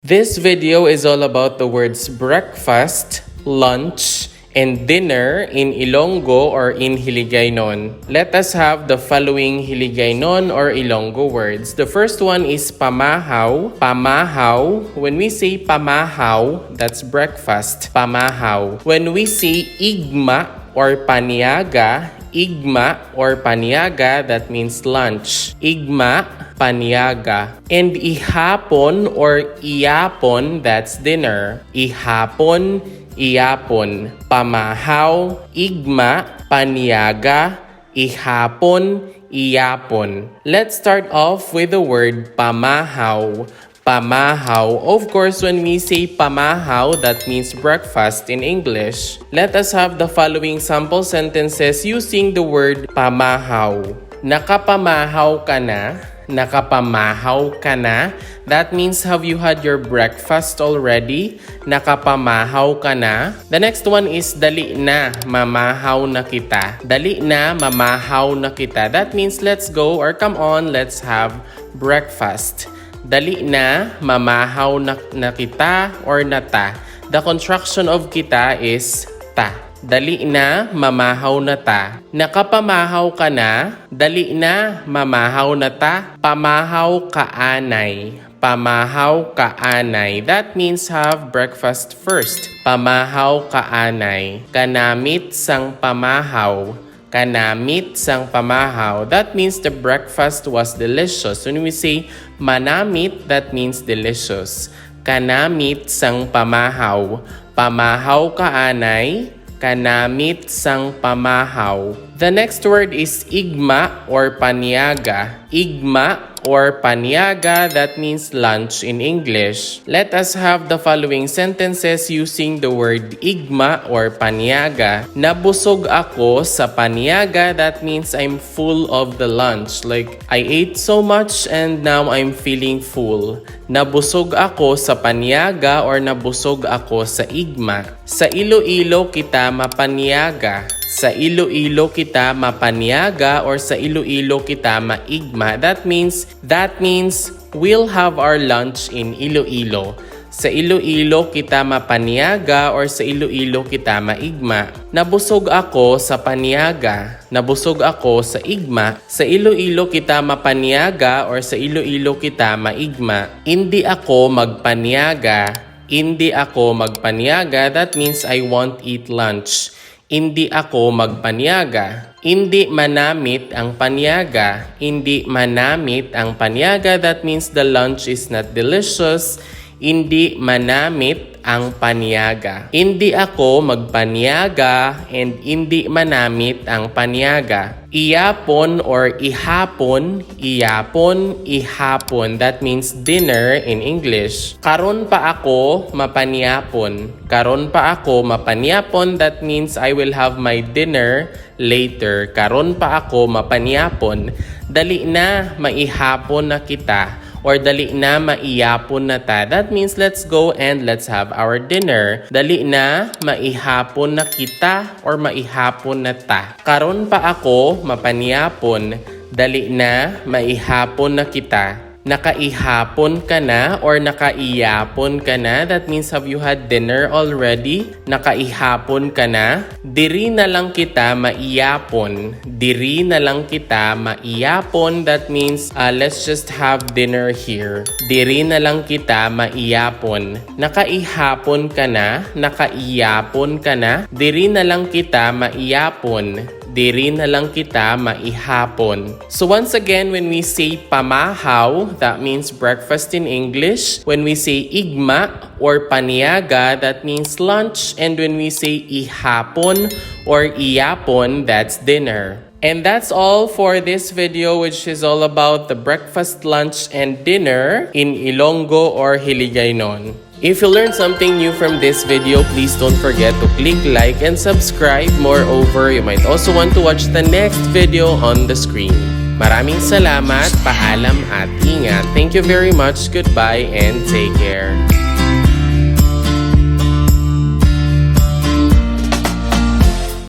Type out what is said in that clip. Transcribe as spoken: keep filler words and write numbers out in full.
This video is all about the words breakfast, lunch, and dinner in Ilonggo or in Hiligaynon. Let us have the following Hiligaynon or Ilonggo words. The first one is pamahaw. Pamahaw. When we say pamahaw, that's breakfast. Pamahaw. When we say igma or paniaga, igma or paniaga, that means lunch. Igma, paniaga. And ihapon or iyapon, that's dinner. Ihapon, iyapon. Pamahaw, igma, paniaga, ihapon, iyapon. Let's start off with the word pamahaw. Pamahaw. Of course, when we say pamahaw, that means breakfast in English. Let us have the following sample sentences using the word pamahaw. Nakapamahaw ka na? Nakapamahaw ka na? That means, have you had your breakfast already? Nakapamahaw ka na? The next one is dali na, mamahaw na kita. Dali na, mamahaw na kita. That means, let's go or come on, let's have breakfast. Dali na, mamahaw na, na kita or na ta. The construction of kita is ta. Dali na, mamahaw na ta. Nakapamahaw ka na? Dali na, mamahaw na ta. Pamahaw kaanay. Pamahaw kaanay. That means have breakfast first. Pamahaw kaanay. Kanamit sang pamahaw. Kanamit sang pamahaw. That means the breakfast was delicious. When we say manamit, that means delicious. Kanamit sang pamahaw. Pamahaw kaanay. Kanamit sang pamahaw. The next word is igma or paniaga. Igma or paniaga, that means lunch in English. Let us have the following sentences using the word igma or paniaga. Nabusog ako sa paniaga, that means I'm full of the lunch. Like, I ate so much and now I'm feeling full. Nabusog ako sa paniaga or nabusog ako sa igma. Sa Iloilo kita mapaniaga. Sa Iloilo kita mapaniaga or sa Iloilo kita maigma. That means, that means we'll have our lunch in Iloilo. Sa Iloilo kita mapaniaga or sa Iloilo kita maigma. Nabusog ako sa paniaga. Nabusog ako sa igma. Sa Iloilo kita mapaniaga or sa Iloilo kita maigma. Indi ako magpaniaga. Indi ako magpaniaga, that means I won't eat lunch. Indi ako magpaniaga. Indi manamit ang paniaga. Indi manamit ang paniaga, that means the lunch is not delicious. Indi manamit ang paniaga. Indi ako magpaniaga and indi manamit ang paniaga. Iyapon or ihapon, iyapon, ihapon. That means dinner in English. Karon pa ako mapanyapon. Karon pa ako mapanyapon. That means I will have my dinner later. Karon pa ako mapanyapon. Dali na, maihapon na kita. Or dali na, maiyapon na ta. That means let's go and let's have our dinner. Dali na, maihapon na kita or maihapon na ta. Karon pa ako mapanyapon. Dali na, maihapon na kita. Nakaihapon ka na or nakaiyapon ka na? That means, have you had dinner already? Nakaihapon ka na? Diri na lang kita maiyapon. Diri na lang kita maiyapon. That means, uh, let's just have dinner here. Diri na lang kita maiyapon. Nakaihapon ka na? Nakaiyapon ka na? Diri na lang kita maiyapon. Diri na lang kita maihapon. So once again, when we say pamahaw, that means breakfast in English. When we say igma or paniaga, that means lunch. And when we say ihapon or iyapon, that's dinner. And that's all for this video, which is all about the breakfast, lunch, and dinner in Ilonggo or Hiligaynon. If you learned something new from this video, please don't forget to click like and subscribe. Moreover, you might also want to watch the next video on the screen. Maraming salamat, paalam at ingat. Thank you very much, goodbye, and take care.